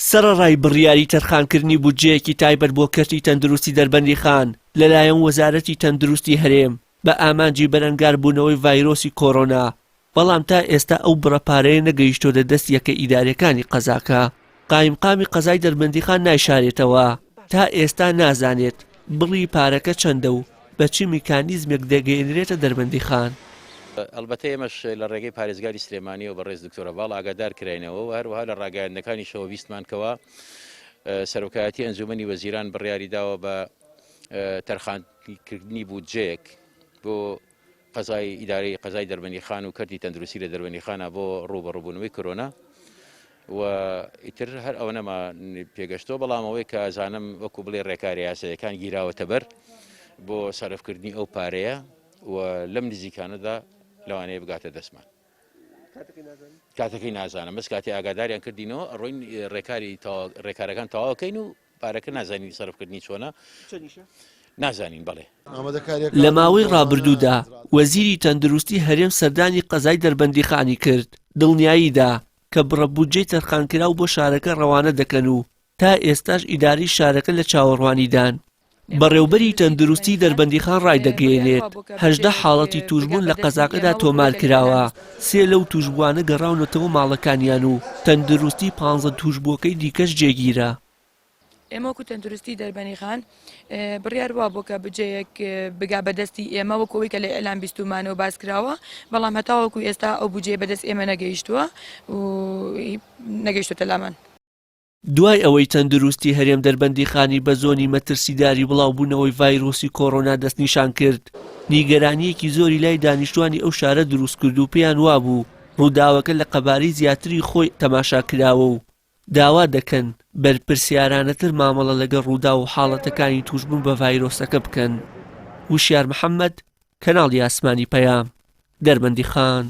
سەرەڕای بڕیاری تەرخانکردنی بودجەیەکی تایبەت بۆ کەرتی تەندروستی دەربەندیخان لەلایەن وەزارەتی تەندروستی هەرێم بە ئامانجی بەرەنگاربوونەوەی ڤایرۆسی کۆرۆنا، بەڵام تا ئێستا ئەو بڕە پارەیە نەگەیشتۆتە دەست یەکە ئیداریەکانی قەزاکە. قایمقامی قەزای دەربەندیخان نایشارێتەوە، تا ئێستا نازانێت بڕی پارەکە چەندە و بە چ میکانیزمێک دەگەیەنرێتە دەربەندیخان. ئەڵبەتە ئێمەش لە ڕێگەی پارێزگاری سلێمانیەوە بەڕێز دکتۆر هەڤاڵ ئاگادار کراینەوە و هەروەها لە ڕاگەیاندنەکانیشەوە بیستمان کەوا سەرۆکایەتی ئەنجومەنی وەزیران بڕیاری داوە بە تەرخانکردنی بودجەیەک بۆ قەزای ئیدارەی قەزای دەربەندیخان و کەرتی تەندروستی لە دەربەندیخانە بۆ ڕووبەڕووبوونەوەی کۆرۆنا و ئیتر هەر ئەوەنەما پێگەشتەوە بەڵام ئەوەی کە ئەزانم وەکو بڵێ ڕێکارە یاساییەکان گیراوەتە بەر بۆ سەرفکردنی ئەو پارەیە و لەم نزیکانەدا لەوانەیە بگاتە دەستمان. کاتەکەی نازانم بەس کاتی ئاگاداریان کردینەوە ئەڕۆین ڕێکاری ڕێکارەکان تەواوکەین و پارەکە نازانین سەرفکردنی چۆنە نازانین بەڵێ. لە ماوەی ڕابردوودا وەزیری تەندروستی هەرێم سەردانی قەزای دەربەندیخانی کرد، دڵنیایی دا کە بڕە بودجەی تەرخانکراو بۆ شارەکە ڕەوانە دەکەن و تا ئێستاش ئیدارەی شارەکە لە چاوەڕوانیدان. بەڕێوبەری تەندروستی دەربەندیخان ڕایدەگەیەنێت، 18 حاڵەتی تووشبوون لە قەزاکەدا تۆمارکراوە، سێ لەو تووشبووانە گەڕاونەتەوە ماڵەکانیان و تەندروستی پانزە تووشبووەکەی دیکەش جێگیرە. ئێمە وەکو تەندروستی دەربەنیخان بڕیار وابوو کە بجەیەک بگا بەدەستی ئێمە وەکو ئەوەی کە لە ئیعلام بیستومانەوە باس کراوە، بەڵام هەتاوەکو ئێستا ئەو بودجەیە بەدەست ئێمە نەگەیشتووە و نەگەیشتۆتە لامان. دوای ئەوەی تەندروستی هەرێم دەربەندیخانی بە زۆنی مەترسیداری بڵاوبوونەوەی ڤایرۆسی کۆرۆنا دەستنیشان کرد، نیگەرانییەکی زۆری لای دانیشتوانی ئەو شارە دروستکرد و پێیان وابوو ڕووداوەکە لە قەبارەی زیاتری خۆی تەماشا کراوە و داوا دەکەن بەرپرسیارانەتر مامەڵە لەگەڵ ڕووداو و حاڵەتەکانی تووشبوون بە ڤایرۆسەکە بکەن. وشیار محەمەد، کەناڵی ئاسمانی پەیام، دەربەندیخان.